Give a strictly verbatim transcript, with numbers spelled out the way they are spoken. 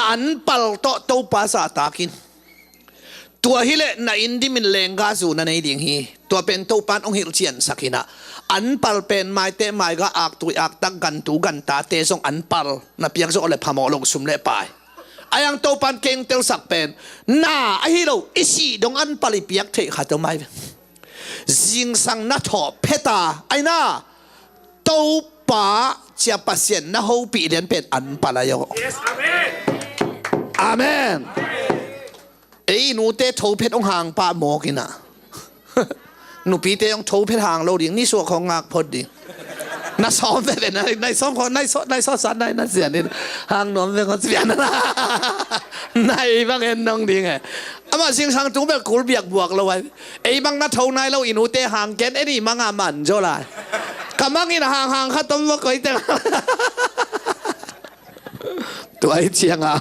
an pal tawh Topa zahtak in. Tua hileh na inn dimin lengga zu na nei ding hi. Tua pen Topan hong hilhciansak hi na. An pal pen maite maiga, aktui aktak, gantu gantate zong an pal na piak zawh le phamawh lo, sum le pai. Ahi hang Topan kei hong telsak pen na ahi lo, i sih dong an pal i piak theih khat om ai ve. Zingsang na thawh phet a, aina Topa cia Pasian na hopih lian pen an pal ahi aw. Yes, amen. Amen. Ei i nute tho phet hong hang pah mawk ina. Nupite hong tho phet hang lo ding, nisuak hong ngak phot ding. Na sawm veve, na, na sawm kho, na sawm, na sawm san, na, na sian in. Hang nuam ve kho sian na. Na ei bang en nong ding e. Amah zingsang tung bel kul biak buak lo ai. Ei bang na tho nai lo, i nute hang ken, ei ni manga man zaw lai. Ka mangin hang hang khat om va koi teng. Tua i cianga